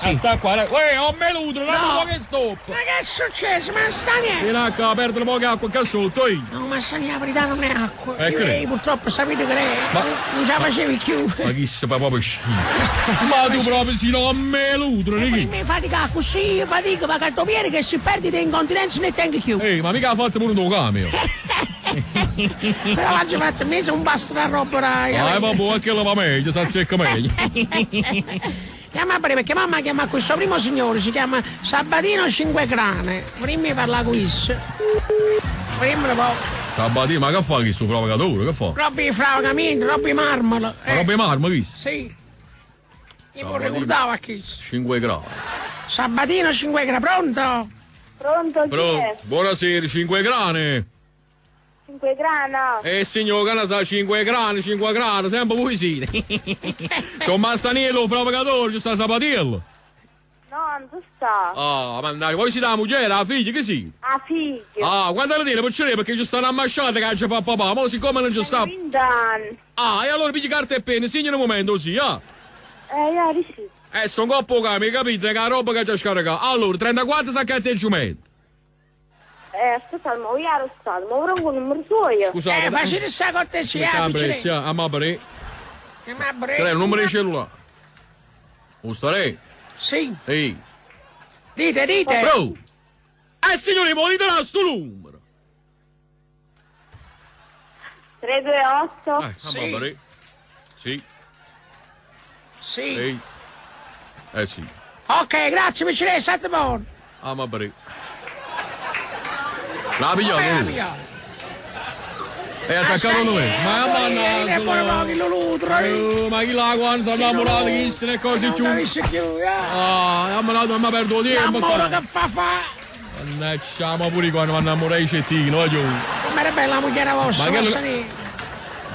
Sì. Sta qua, uè, ho meluto, non No. no. che stop. Ma che è successo? Ma sta niente! Vieni a perdere poca acqua qua sotto, ehi. No, ma sta niente, la verità non è acqua. Eh, che Io, è? io purtroppo sapete che è. Ma- Non ce la facevi più. Ma chi si fa proprio schifo. Ma tu proprio sei un meluto, Ricky. Mi fatica così, fatica, ma cartoviere che si perde di incontinenza ne tengo più. Ehi, ma mica ha fatto pure un camion. Però l'ho fatto mese un basto da roba. Ah, vabbè, anche la va meglio, sa secca meglio. Chiama pure perché mamma chiama questo primo signore, si chiama Sabatino Cinquegrane. Prima parla con questo. Prima un po'. Sabatino, ma che fa questo provocatore? Che fa? Robbi fravacamento, robbi marmolo. Ma roba di marmo, questo? Sì. Io mi Sabatino. ricordavo a chi. 5 gradi. Sabatino Cinquegrane, pronto? Pronto, chi Però, è? buonasera, 5 grani. 5 grana. Eh signor, che ne sa, 5 grani, 5 grani, sempre voi siete. Sono Mastaniello, provocatore, ci sta Sabatiello. No, non sta. Ah, mannaggia, voi siete la moglie, la figlia, che sì? A figlio. Ah, quando la dire, perché perché ci sta una ambasciata che ci fa papà, ma siccome non ci sta... Quindi, Ah, e allora pigli carta e penna, segna un momento, sì, ah. eh, sì. Sono coppo camion, capite? Che la roba che ci ha scaricato. Allora, 34 sacchetti e giumento. Aspetta, ma io ero stato, ma ora con il numero suo. Scusate. Facile sta cortesia, Mettiamo piccine. Brescia, a Mabri. Ma bre- Qual è il numero di cellulare? O starei? Sì. Ehi. Dite, dite. Bro! Signori, volete là sto numero? 328. A Mabri. Sì. Sì. Ehi. Sì. Ok, grazie, piccine, state buono. A Mabri. La pigliamo. Come la pigliamo? È attaccato a noi. Ma Eh, pure pochi l'ultro. Oh, ma chi la quando si è innamorato, chi se ne cose Non giù. capisce più, eh. Ah, ammato, ma perdo tempo. L'amore che fa fa. Mannaggia, ma pure quando mi innamorai cettino, voglio. Come era bella la moglie vostra, Ma che posso dire?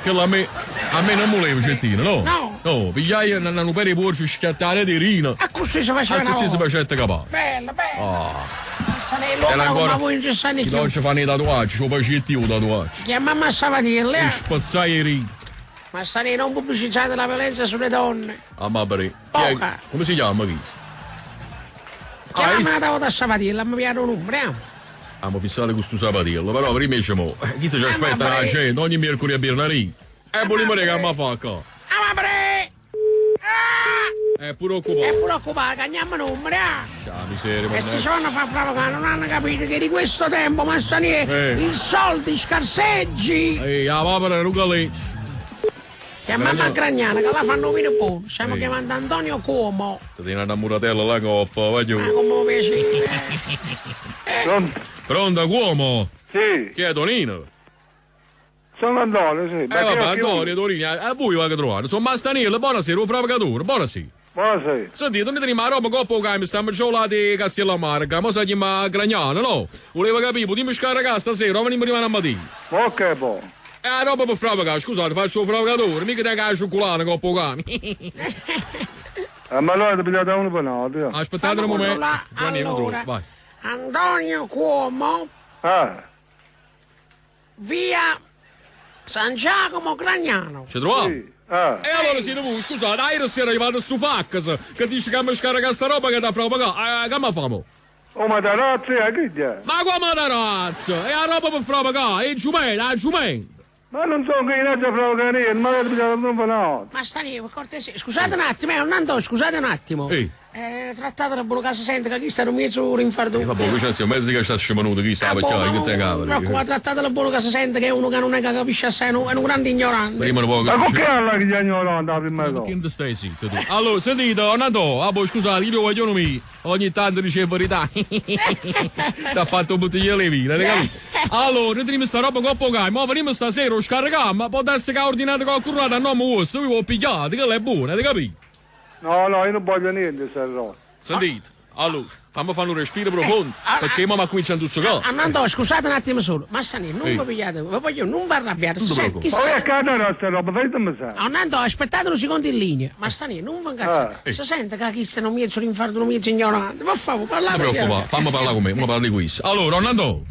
Che la me, a me non volevo cettino, no? No. No, pigliai un per i porci schiattare di rino. A così si faceva A una così si volta. faceva capace. Bella, bella. Ah. L'uomo Era ancora- come voi non ci stanno Chi più. non ci fanno i tatuaggi, ci facetti io i tatuaggi. Chiamammo a Savatiello, E eh. spazzai i rini. Ma stanno non pubblicizzate la violenza sulle donne. Ah, ma per Poca. Come si chiama questo? Chiamammo una volta a Savatiello, mi piace un numero, eh. Abbiamo fissato questo sabatiello, però prima diciamo, chi se ci aspetta ma la gente ogni mercoledì a Birnarì. E vogliamo dire che mi fa qua. Ah, ma pre! È pure occupato. È pure occupato, andiamo numero, eh. Ciao, miseria, E se mannaggia. ci vanno a far fravocare, non hanno capito che di questo tempo, ma Eh. i soldi scarseggi. Ehi, la papera Luca Lecce. Chiamammo a Gragnano, che la fanno vino buono. Stiamo Ehi. chiamando Antonio Cuomo. Ti tiene una muratella la coppa, voglio. Ma come piace. Pronto? Pronto, Cuomo? Sì. Chi è Tonino? Sono Antonio, sì. Ma Eh chi è vabbè, chi Antonio, Tonino, a voi va a trovare. Sono Mastaniello, buonasera, un fravocatore, buonasera. Buonasera. Sentite, noi teniamo la roba coppa o camion, stiamo già là di Castellammare, ma sa chiama Gragnano, no? Volevo capire, potremmo scaricare stasera, o veniamo rimane a mattina. Ok, buono. È la roba per fravocare, scusate, faccio il fravocatore, mica te che la cioccolata coppa o camion. Ma allora ti pigliate uno per l'altro. Aspettate un Fammi momento. controllare. Giovanni, Allora, controlla, vai. Antonio Cuomo, Ah. via San Giacomo Gragnano. Ci troviamo? Sì. Ah. E allora siete voi, scusate, ieri sera è arrivato su fax che dice che mi scarica sta roba che da fravocare. Che mi famo? Oh, ma da razza, che è? Ma come da razza? È la roba per fravocare, è giumento, è giumento. Ma non so che in già fravocare, ma ti pigliate uno per l'altro. Ma sta lì, per cortesia. Scusate un attimo, non andò, scusate un attimo. Ehi. Trattatelo buono che si sente che chi sta un mezzo rinfardo. Vabbè, qui c'è un mezzo che sta scemenuto, chi sa, Ah, perché boh, che te ma cavolo. preoccupa, trattatelo buono che si sente che è uno che non è che capisce assai, è un, è un grande ignorante. Prima un po' Ma che con succede. che alla che gli ignorante la prima cosa? Che ti stai zitto tu? Allora, sentite, Nato, ah, boh, scusate, io voglio mi ogni tanto dice verità. Si è fatto un bottigliere di vino, hai capito? Allora, noi teniamo sta roba coppa cai, ma veniamo stasera, lo scarichiamo, ma può darsi che ha ordinato qualcuno a nome vostro, voi pigliate, che è buona, hai capito? No, no, io non voglio niente, sta roba. Sentite, allora, fammi fare un respiro profondo, perché mamma comincia a intossicare. Ah, Nando, scusate un attimo solo, ma Sani, non Ehi. vi pigliate, vi voglio, non vi arrabbiate. Non ti Si sente- preoccupare. chi si Ma sente- che cazzo sta roba, fatemi sa. Ah, Nando, aspettate un secondo in linea. Ma Stani, non vi incazzate. Ah. Si sente che chi sta non mi è rinfardo, non mi è ignorante. Per favore, Non parlate ti preoccupare, fammi parlare con me, una parla di questo. Allora, Nando,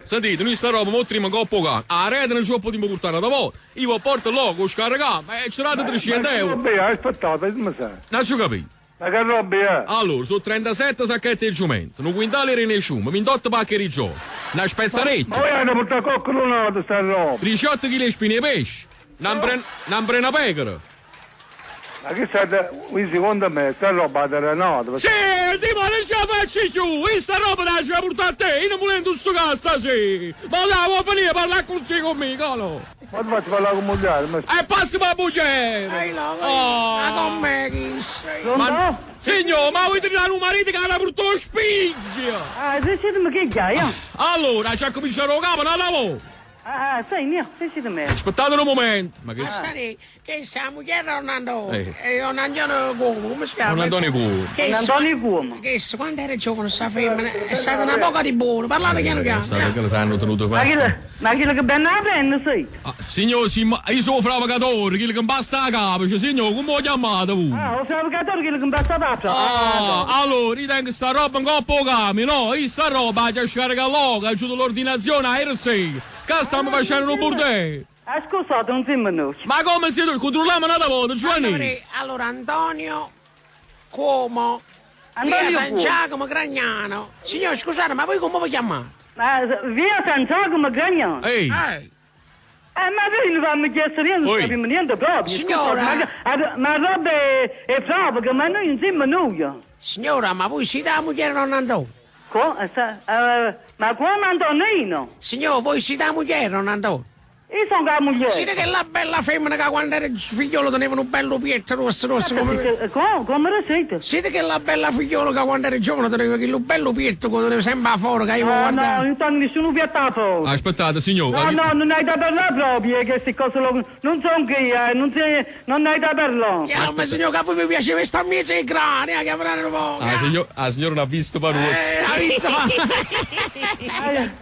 sentite, noi sta roba, mo prima coppa cai, a rete non ci potremmo portare da volta, io porto logo, scarichiamo, e ci date 300 euro. Vabbè, aspettate, fatemi sa. Non ci capito. Ma che roba è? Allora, sono 37 sacchetti di giumento, un quintale di rene ciume, 28 pacchi di rigiolo, una Ma spezzarecchia, voi hanno portato coccolonata sta roba. 18 kg di spine di pesce, una pecora. Ma che sta, secondo me, sta roba da Renato. Senti, ma non ce la faccio più! Questa roba la ce la porta a te! Io non volendo sto caso stasera! Ma dai, vuoi finire a parlare così conmigo, no? Ma ti faccio parlare con moglie? Ma... E passa la moglie! Ehi là, Oh. ma com'è chi sei? Ma... Signor, ma vuoi dire un marito che ha portato spizio? Ah, sentimi che è, io? Allora, ci ha cominciato il capo, non lavoro! Ah, sei mio, sentimi. Aspettate un momento! Ma che... Ma stai, che sei moglie o Nando? Eh. E un Antonio Cuomo, come si chiama? Un Antonio Cuomo. Che Antonio Cuomo. Che quando era giovane sta femmina è stata una poca di buono, parlate piano piano. Che lo sanno tenuto Ma qua. chi ma chi che ben la prende, sì? Ah, signor, sì, ma io sono fravacatore, quello che basta la capo, cioè, signor, come lo chiamate voi? Ah, ho fravacatore che che basta la Ah, allora, io tengo sta roba in coppa camion, no? Io sta roba già scarica l'oca, aiuto l'ordinazione a R6. Che stiamo facendo un bordello? Ah, scusate, non siamo noi. Ma come siete? Controlliamo un'altra volta, Giovanni. Allora, Antonio Cuomo, via Antonio San Cuomo. Giacomo Gragnano. Signor, scusate, ma voi come vi chiamate? Ma via San Giacomo Gragnano. Ehi, Eh, Ma voi non mi chiesto niente, non Oi. sappiamo niente proprio. Signora. Scusate, Ma, ma roba è fravega, ma noi non siamo noi. Signora, ma voi siete la moglie non Antonio? Ma come Antonino? Signor, voi siete la moglie non Antonio? Io sono la moglie. Siete che la bella femmina che quando era figliolo teneva un bello pietto rosso rosso come... Come, come lo siete? Siete che la bella figliolo che quando era giovane teneva quello bello pietto che teneva sempre a fuori che io No, no, guardavo. non sono nessuno piattato. aspettate, signor. No, no, non hai da parlare proprio, che queste cose lo, non sono che io, non, sei, non hai da parlare. Yeah, ma signor, che a voi vi piaceva stare in mezzo ai grani, che avrà un po'. Ah, signor, ah, signor non ha visto Paruzzi. Ha visto?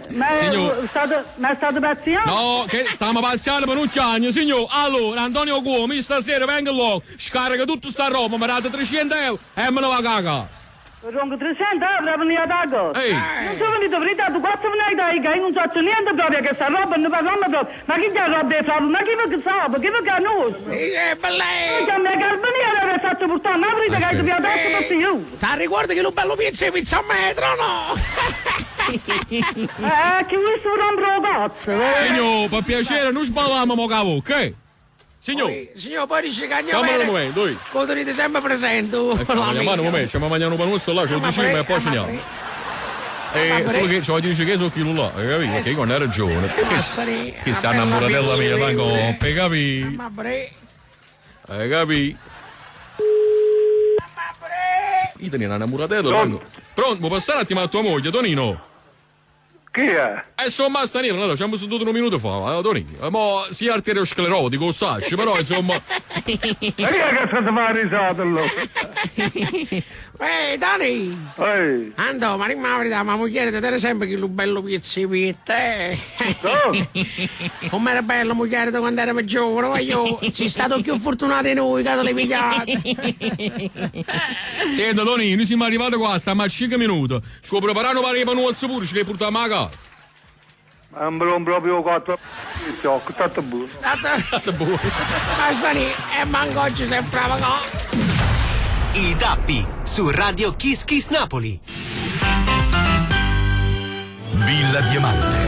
Ma, Signor. State, ma state pazziando? No, che stiamo pazziando per un ciagno, signor. Allora, Antonio Cuomo, io stasera vengo là, scarica tutta sta roba, mi date 300 euro e me ne vado a casa. Ronco 300 euro, venire da casa. Ehi, Non sono venuto verità, tu quattro venire da che io non so niente proprio che sta roba, non parliamo proprio. Ma chi c'è roba è proprio? Ma chi vuoi che sa? Chi vuoi che conosce? Bella. Io mi carabinieri aveva fatto portare, ma verità che hai piato per io. Ti ricordi che lo bello pizza è pizza a metro, no? Che questo rompe il cazzo. signor, per piacere, non sballiamo mo cavo, ok? Signor, Signor, poi dice che andiamo chiamalo un momento, dai. Lo tenete sempre presente. Ecco, chiamalo un momento, ci mangiamo un panuzzo là, ce lo diciamo e poi ci andiamo. Solo che ci voglio dire che sono chi là, hai capito? Perché io non ho ragione. Che, che sta innamoratella mia, la coppia, capì? Ma bre. Hai capito? Io tengo una innamoratella, vengo. Pronto, puoi passare un attimo a tua moglie, Tonino? Chi è? Insomma, Stanino, allora, ci abbiamo seduto un minuto fa, Tonino. Ma si è arteriosclerotico, sacci, però insomma. Ma chi è che sta fare risata allora? Ehi, Tony! Ehi, Andò, ma dimmi la verità, ma moglie ti tiene sempre quello bello pizzo di pitta, eh. no? Com'era bello moglie da quando eravamo giovani, ma io sei stato più fortunato di noi che te le pigliate. Senta, Tonino, noi siamo arrivati qua, stiamo a 5 minuti. Ci preparano per i panuzzi pure, ce li portiamo a casa. Ma non proprio quattro. Tanto buono. Tanto- Boh. Ma sta lì, e manco oggi sei frava, no? I Dappi su Radio Kiss Kiss Napoli. Villa Diamante.